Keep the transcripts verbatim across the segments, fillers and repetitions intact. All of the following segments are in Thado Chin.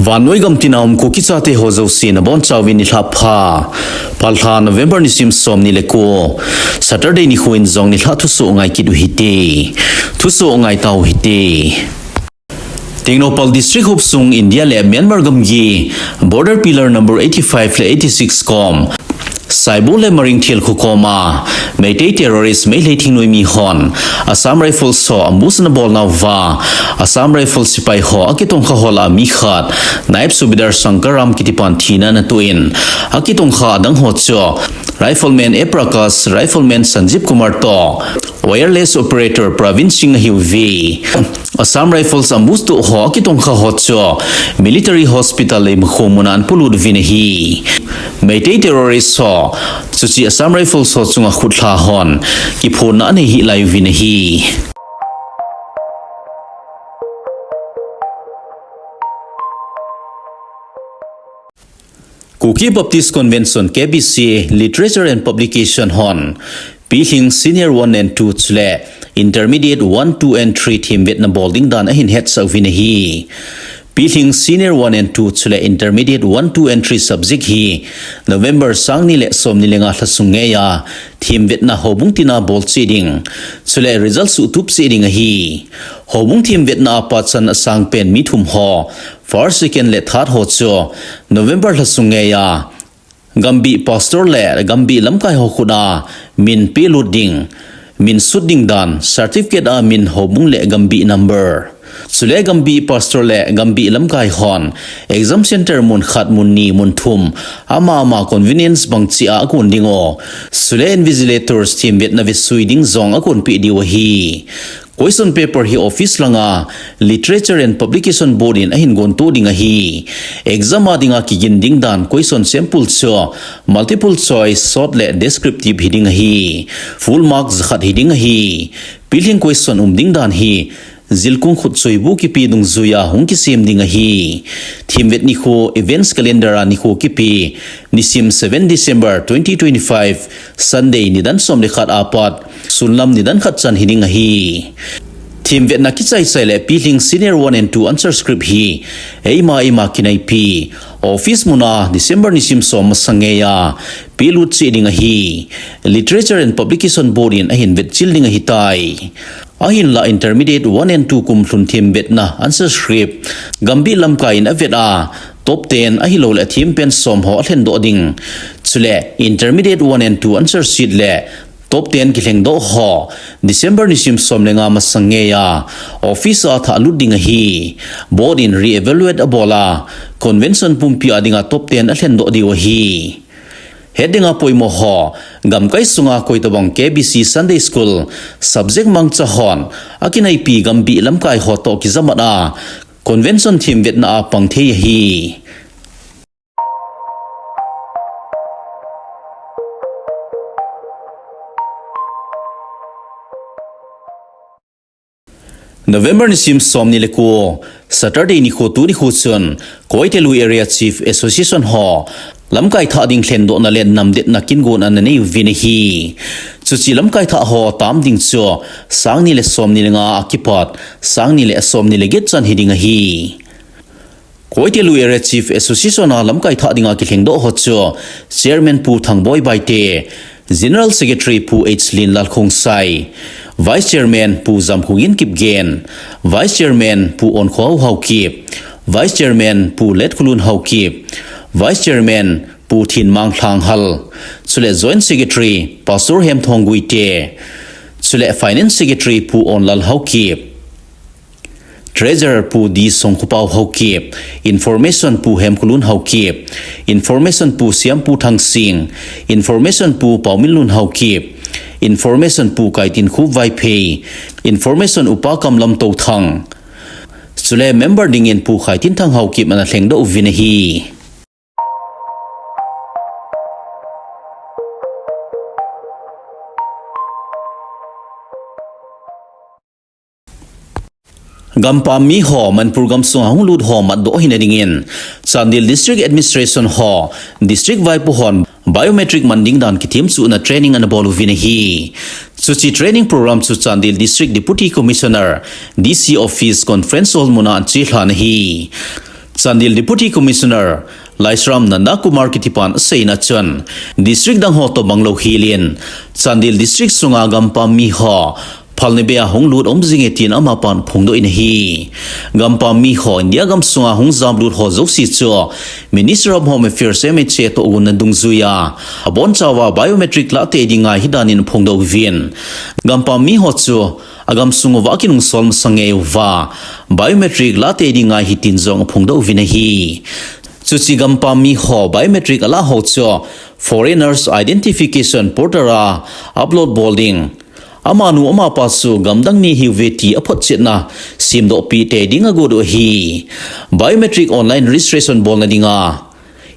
Vannoi gam tina um Kuki chate ho jouse nabonchauvin nilhah pha. Phalbi lha November nisim somni le ko, Saturday nikho in jong nilhah thusoh ngai kit u hite. Thusoh ngai tau hite. Tengnoupal District hopsung India le Myanmar gamgi border pillar number eighty-five le eighty-six kom Saibung le Maringthel kho koma Meitei terrorist Meitei thingnoimi hon Assam Rifles ho ambush ana bolnauva Assam Rifles sepai ho akitongkha ho lah a mi khat Naib Subedar Sankaram kitipan thina ana toh in, akitongkha adang ho chu Rifleman A Prakash, Rifleman Sanjeev Kumar toh Wireless Operator Praveen Singh ahiuve. Assam Rifles ambush toh ho akitongkha ho chu Military Hospital Leimakhong muna ana polut uvin ahi. Meitei terrorist ho, chuche Assam Rifles ho chunga khutlha hon kiphonna anei hih lai uvin ahi. Kuki Baptist Convention, K B C, Literature and Publication hon Pilhing Senior one and two chule Intermediate one, two and three themvetna bol ding dan ahin hetsah uvin ahi. Pilhing Senior one and two chule Intermediate one, two and three subject hi November sangni le somni le nga lhasung ngeiya themvetna houbung tina bol cheh ding chule result suhtup cheh ding ahi. Houbung themvetna a pachan asangpen mi thum ho first, second le third ho chu November lhasung ngeiya Gambih pastor le Gambih lamkai ho khut a min pelut ding, min sut ding dan, certificate a min, houbung le Gambih number. Chule Gambih pastor le Gambih lamkai hon exam center mun khat, mun ni, mun thum, ama ama convenience bang cheh a akon ding u. Chule invigilators themvetna vesui ding jong akonpeh diu ahi. Question paper hi office langa Literature and Publication Board in ahin gontoh ding ahi. Exam a dinga kigin ding dan question sample chu multiple choice, short le descriptive hiding ahi. Full mark jakhat hiding ahi. Pilhing question um ding dan hi Jilkung Khutchoi bu kipe dungjuiya hung kisem ding ahi. Themvet nikho events calendar a nikho kipe nisim seven December twenty twenty-five, Sunday nidan som le khat apat sunlam nidan khat chan hiding ahi. Themvetna kichai chai le Pilhing Senior one and two answer script hi eima eima kinaipi office muna December nisim som masang ngeiya pelut cheh ding ahi. Literature and Publication Board in ahin vetchil ding ahitai. Ahinla Intermediate one and two kumlhun themvetna answer script Gambih lamkai in avet a, top ten ahilouleh athempen som ho alhendoh ding. Chule Intermediate one and two answer sheet le top ten kilhengdoh ho December nisim som le nga masang ngeiya office a thahlut ding ahi. Board in re-evaluate abol a, convention pumpi a dinga top ten alhendoh diu ahi. Het dinga poimo ho, gamkai sunga koitobang K B C Sunday School subject mangcha hon akinaipi Gambih lamkai ho toh kijamat a convention themvetna a pang thei ahi. November nisim somni le ko, Saturday nikho tuni kho chun Koite Lui Area Chief Association ho lamkai thah ding lhendohna le namdetna kingon ana nei uvin ahi. Chuche lamkai thah ho tam ding chu sangni le somni le nga a kipat sangni le somni le get chan hiding ahi. Koite Lui Area Chief Association a lamkai thah dinga kilhengdoh ho chu Chairman Pu Thangboi Baite, General Secretary Pu H Linlal Khongsai, Vice Chairman Pu Jamkhongin Kipgen, Vice Chairman Pu Onkhohao Haokip, Vice Chairman Pu Letkhulun Haokip, Vice Chairman Pu Thinmang Lhanghal, chule Joint Secretary Pastor Hemthong Guite, chule Finance Secretary Pu Onlal Haokip, Treasurer Pu D Songkhopao Haokip, Information Pu Hemkholun Haokip, Information Pu Siampu Thangsing, Information Pu Paominlun Haokip, Information Pu Kaitinkhup Vaiphei, Information Upa Kamlam Touthang. Chule member dingin Pu Khaitinthang Haokip ana lhengdoh uvin ahi. Gampam mi ho, Manipur gamsunga hung lut ho matdoh hina dingin Chandel District Administration ho, District vaipo hon biometric man ding dan kithem chuhna training ana bol uvin ahi. Chuche training program chu Chandel District Deputy Commissioner, D C Office Conference Hall muna ana chelhan ahi. Chandel Deputy Commissioner Laishram Nanda Kumar kitipan aseina chun, district dang ho toh bang louhel in, Chandel District sunga gampam mi ho phalna bei a hung lut um jing e tin amapan aphongdoh in ahi. Gampam mi ho India gam sunga hung jamlut ho jouse chu Ministry of Home Affairs, M H A toh gonna dungjuiya, abonchauva biometric lah tei ding ngai ahi danin aphongdoh uvin, gampam mi ho chu agamsung uva akinungsol masang ngei uva biometric lah tei ding ngai ahi tin jong aphongdoh uvin ahi. Chuche gampam mi ho biometric alah ho chu Foreigners Identification Portal a upload bol ding, amanu amapa chu gamdang mi ahiuve ti aphotchetna semdohpi tei ding agot u ahi. Biometric online registration bolna dinga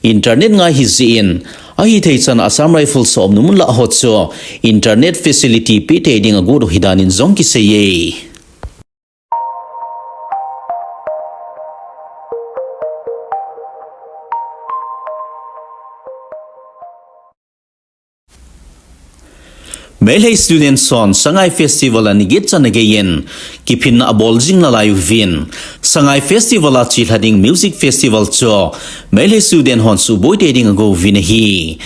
internet ngai ahi jeh in, ahithei chan Assam Rifles a umna mun lah ho chu internet facility pe tei ding agot u ahi danin jong akiseiye. Meitei students hon Sangai Festival a ni get chan agei in kiphinna abol jing nalai uvin, Sangai Festival a chelha ding music festival chu Meitei student hon suboi tei ding agot uvin ahi.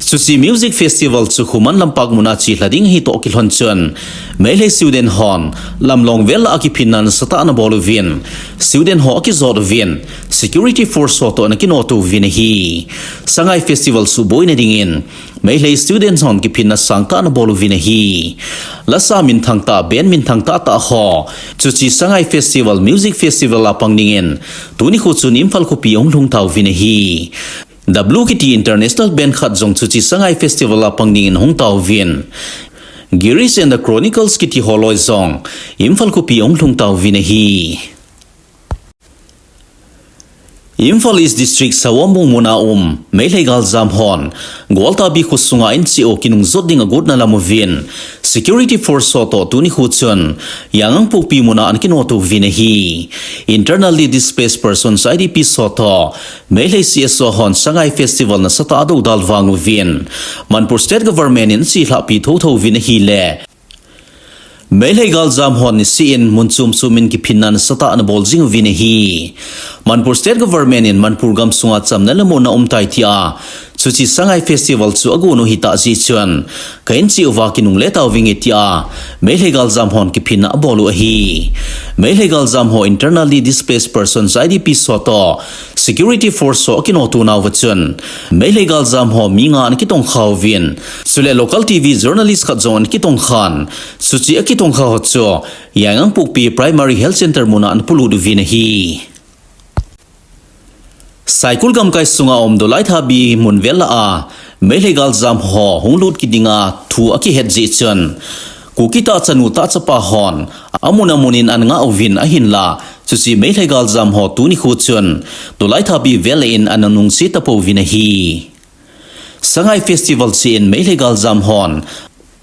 Chuche music festival chu Khuman Lampak muna chelha ding ahi toh kilhon chun, Meitei student hon Lamlong vel a kiphinna nasatah in abol uvin, student ho akijot uvin, security force ho toh ana kinoto uvin ahi. Sangai Festival suboina dingin Meitei students hon kiphinna sangtah in abol uvin ahi. Lasa minthang tah, band minthang tahtah ho chuche Sangai Festival, music festival a pang dingin tuni kho chun Imphal khopi ahung lhung tauvin ahi. W kiti international band khat jong chuche Sangai Festival a pang dingin ahung tauvin, Girish and the Chronicles kiti holoi jong Imphal khopi ahung lhung tauvin ahi. Imphal East District Sawombung muna um Meitei galjam hon Gwaltabi kho sunga in cheh u kinungjot ding agotna lam uvin, security force ho toh tuni kho chun Yaingangpokpi muna ana kinoto uvin ahi. Internally Displaced Persons, I D Ps ho toh Meitei C S O hon Sangai Festival nasatah a adoudal vang uvin, Manipur State Government in achelhahpi thotho uvin ahile, Meitei galjam hon niseh in mun chom chom in kiphinna nasatah in abol jing uvin ahi. Manipur State Government in Manipur gamsunga chamna le muonna aumtai tia chuche Sangai Festival chu agon u ahitah jeh chun, ka in cheh uva kinungle tauvinge tia Meitei galjam hon kiphinna abol u ahi. Meitei galjam ho Internally Displaced Persons, I D Ps ho toh security force ho akinoto nauva chun, Meitei galjam ho mi nga ana kitongkha uvin, chule local T V journalist khat jong ana kitongkhan, chuche akitongkha ho chu Yaingangpokpi Primary Health Centre muna ana polut uvin ahi. Saikul gamkai sunga um Dolaithabi mun vel lah a Meitei galjam ho hung lut kit dinga thu akihet jeh chun, Kuki tahchanu tahchapa hon amun amun in ana ngah uvin ahinla, chuche Meitei galjam ho tuni kho chun Dolaithabi vel in ana nungse tapouvin ahi. Sangai Festival cheh in Meitei galjam hon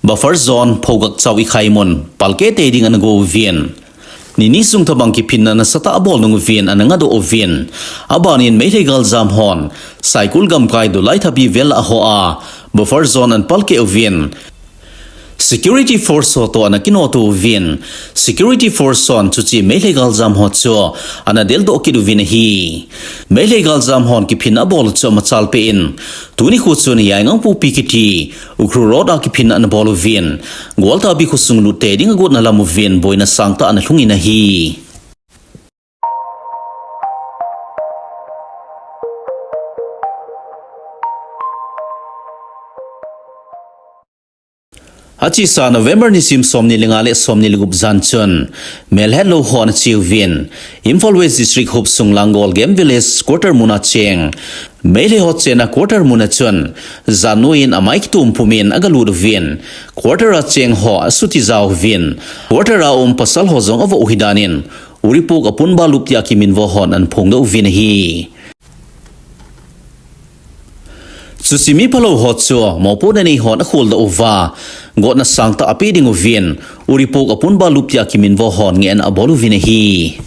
buffer zone Phougakchao Ikhai mun palkeh tei ding ana go uvin, nini sung tobang kiphinna nasatah abol nung uvin ana ngadoh uvin, abanin Meitei galjam hon Saikul gamkai Dolaithabi vel a hoa buffer zone ana palkeh uvin, security force ho toh ana kinoto uvin, security force hon chuche Meitei galjam ho chu ana deldoh kit uvin ahi. Meitei galjam hon kiphinna abol u chu amachalpeh in, tuni kho chun Yaingangpokpi kiti Ukhrul Road a kiphinna ana bol uvin, Gwaltabi khosung lut tei ding agotna lam uvin boina sangtah ana lhungin ahi. Achesa November nisim somni le nga le somni le gup jan chun, melhetlou ho ana che uvin, Imphal West District hopsung Langol Game Village quarter muna cheng Meitei ho chenna quarter muna chun, jan noiyin amai kitom pumin agalut uvin, quarter a cheng ho asutija uvin, quarter a um pasal ho jong avoh u ahi danin, Uripok Apunba Lup tia kiminvo hon ana phongdoh uvin ahi. Chuche mi phalou ho chu mopohna nei hon akholdoh uva, gotna sangtah apeh ding uvin, Uripok Apunba Lup tia kiminvo hon ngehna abol uvin ahi.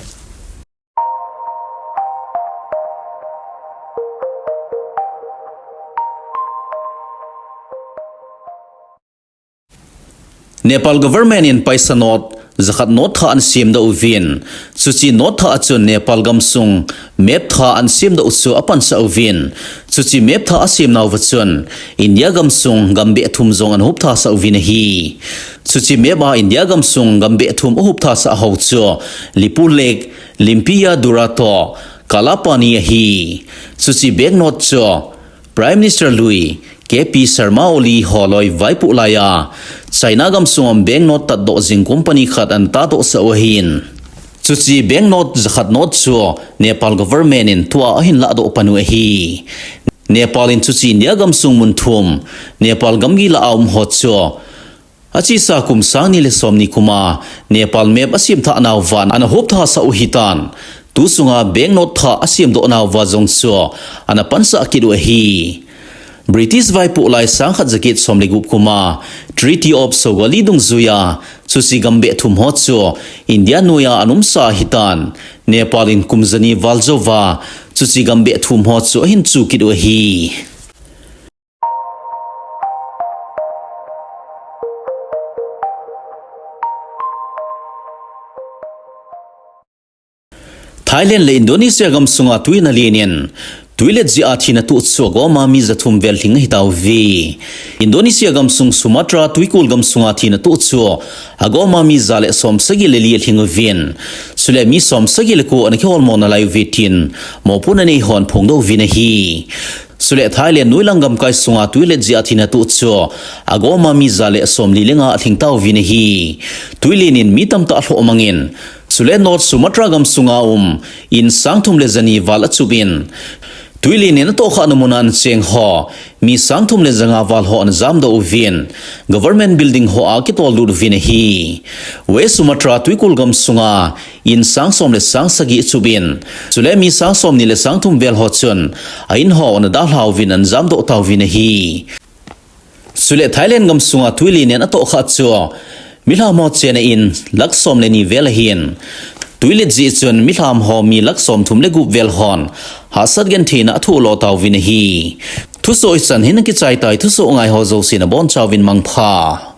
Nepal government in paisa note jakhat note thah ana semdoh uvin, Chuche note thah a chun Nepal gamsung map thah ana semdoh chu apansah uvin. Chuche map thah asemnauva chun India gamsung gam beh thum jong ana hopthasah uvin ahi. Chuche map a India gamsung gam beh thum ahopthasah ho chu Lipulekh, Limpiyadhura toh Kalapani ahi. Chuche bank note chu Prime Minister lui K P Sharma Oli holoi vaipoh laiya China gamsunga bank note tatdoh jing company khat ana tahdohsah u ahin. Chuche bank note jakhat note chu Nepal government in tua ahin lahdoh pan u ahi. Nepal in chuche India gamsung mun thum Nepal gamgi lah a um ho chu achesa kum sang ni le somni kuma Nepal map asemthah nauva ana hopthasah u ahitan. Tu sunga bank note thah asemdoh nauva jong chu ana pansah kit u ahi. British vaipoh lai sang khat jaget som le gup kuma Treaty of Sugauli dungjuiya chuche gam beh thum ho chu India noiya ana umsa ahitan. Nepal in kum jani val jouva chuche gam beh thum ho chu ahin chu kit u ahi. Thailand le Indonesia gamsunga twi ana len in, twilet jeh a thina toh chu agoma mi ja thum vel lhing ahitauve. Indonesia gamsung Sumatra twikol gamsunga thina toh chu agoma mi ja le som sagi le li alhing uvin. Chule mi som sagi le ko ana kiholmo nalai uve tin mopohna nei hon phongdoh uvin ahi. Chule Thailand noilang gamkai sunga twilet jeh a thina toh chu agoma mi ja le som li le nga alhing tauvin ahi. Twilen in mi tamtah alhoh mangin, chule North Sumatra gamsunga um in sang thum le jani val achupin, twilen in atohkhah na muna ana cheng ho mi sang thum le ja nga val ho ana jamdoh uvin, government building hoa akitol lut uvin ahi. West Sumatra twikol gamsunga in sang som le sang sagi achupin, chule mi sang somni le sang thum vel ho chun a in ho ana dalha uvin ana jamdoh tauvin ahi. Chule Thailand gamsunga twilen in atohkhah chu milham ho chenna in lakh som le ni vel ahin, twilet jeh chun milham ho mi lakh som thum le gup vel hon hahsat gentheina athoh lo tauvin ahi. Thusoh hichan hin akichai tai, thusoh ngai ho jouse nabonchauvin mangpha.